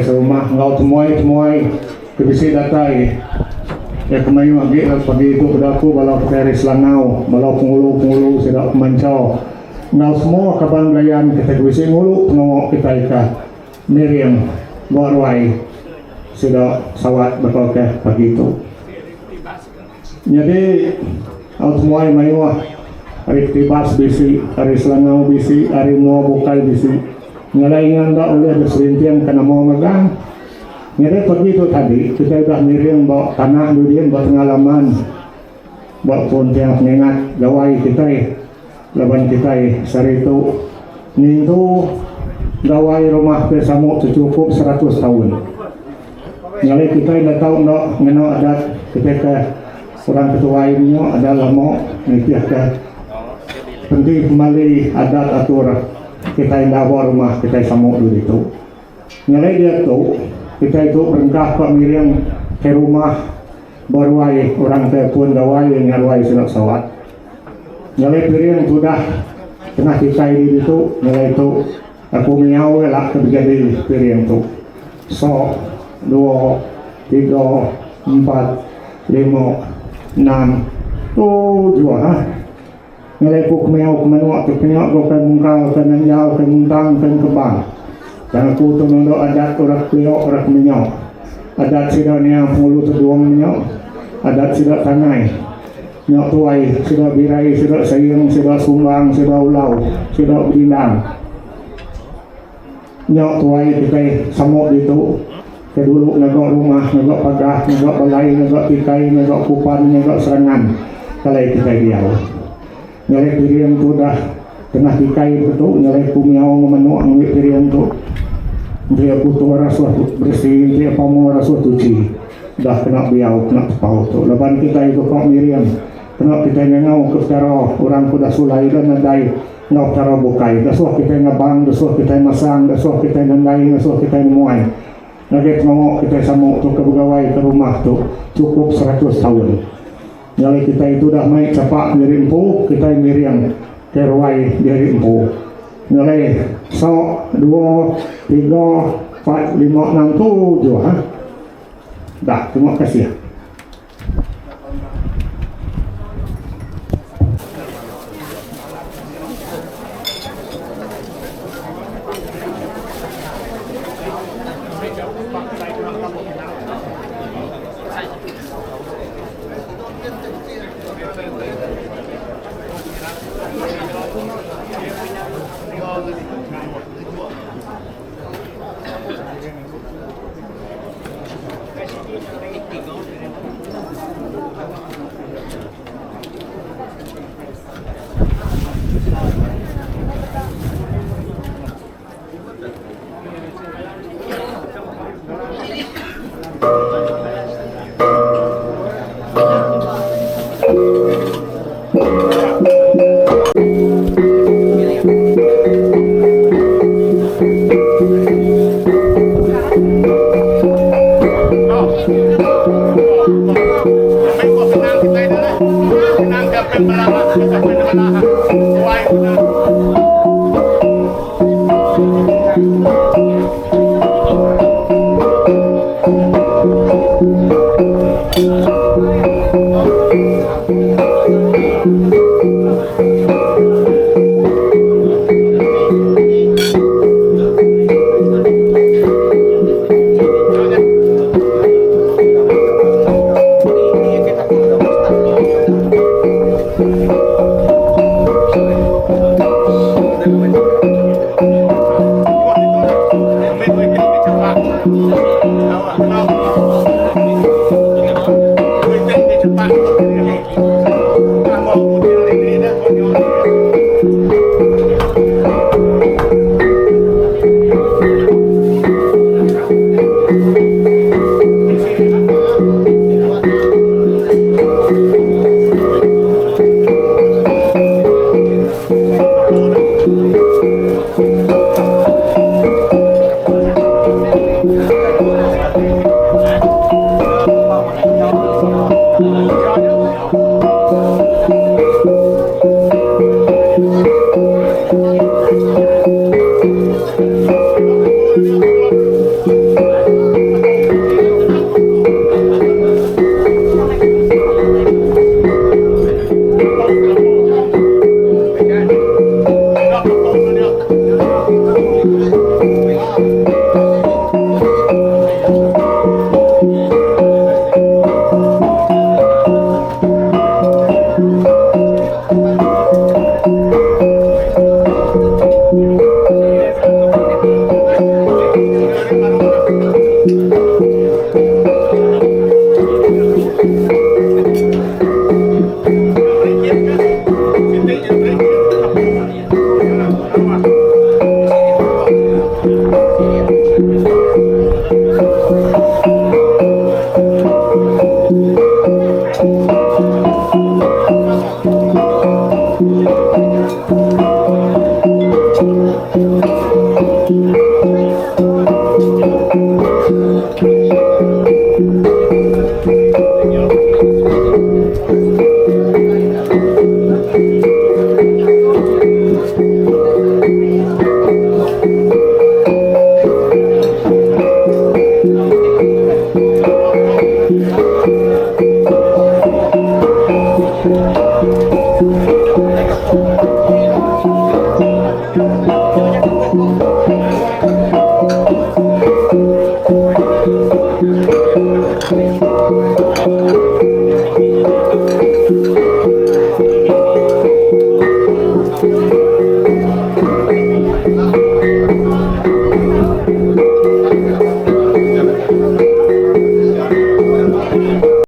serumah enggau temuai-temuai ke bisi datai iya ke mayuh agi pagi tu peda aku bala kitai ari Selangau, bala pengulu-pengulu sida pemancha enggau semua kaban belayan kitai ke bisi ngulu pengawa kitai ke miring ba ruai sida Sawat baka ke pagi tu. Nyadi au temuai mayuh ari Ketibas bisi, ari Selangau bisi, ari menua bukai bisi. Ngelai nya enda ulih beserinting ke nama magang. Nyadi pagi tu tadi kitai udah miring ba tanah dudin ba tengah laman ba pun tiang pengingat gawai kitai laban kitai sehari tu ngintu gawai rumah ke samu tu chukup seratus taun. Nyadi kitai enda tau enda ngena adat kitai ke orang ke tuai nya adat lama nitihka penti pemali adat atur kitai enda ba rumah kitai samu dulu ditu. Nyadi diatu kitai tu berengkah ka miring ke rumah ba ruai orang ke pun gawai nya ruai sida Sawat. Nyadi piring tudah tengah kitai ditu nyadi tu aku miau ila ke bejadi piring tu. Sok, dua, tiga, empat, lima, enam, tujuh ha. Ngelai ku kemiau ke manuk tu kenya ko kai mungkal kai nanjal kai muntang kai engkebang. Tang aku tu nunda adat orang kelia orang kemenyo. Adat sida nia pengulu tedung menyo, adat sida tangai. Nya tuai sida birai sida saing sida sumbang sida ulau sida bedindang. Nya tuai kitai samuk ditu ke dulu ngaga rumah, ngaga pagah, ngaga balai, ngaga tikai, ngaga kupan, ngaga serangan kalai kitai diau. Nyalai piring tu dah tengah tikai ke tu nyalai ku miau enggau manuk ngambi piring tu. Enti iya kutor asuh beresi, enti iya pamor asuh tuchi. Dah kena biau kena tepau tu laban kitai tu ka miring kena kitai ngangau ke petara orang ke udah sulai udah nadai. Enggau pekara bukai, dasuh kitai ngabang, dasuh kitai masang, dasuh kitai nandai, ngasuh kitai nemuai ngagai pengawa kitai samu tu ke begawai ke rumah tu chukup seratus taun. Nyadi kitai tu udah mai chapak diri empu, kitai miring ke ruai diri empu. Nyadi sok, dua, tiga, empat, lima, enam, tujuh. Dah, terima kasih.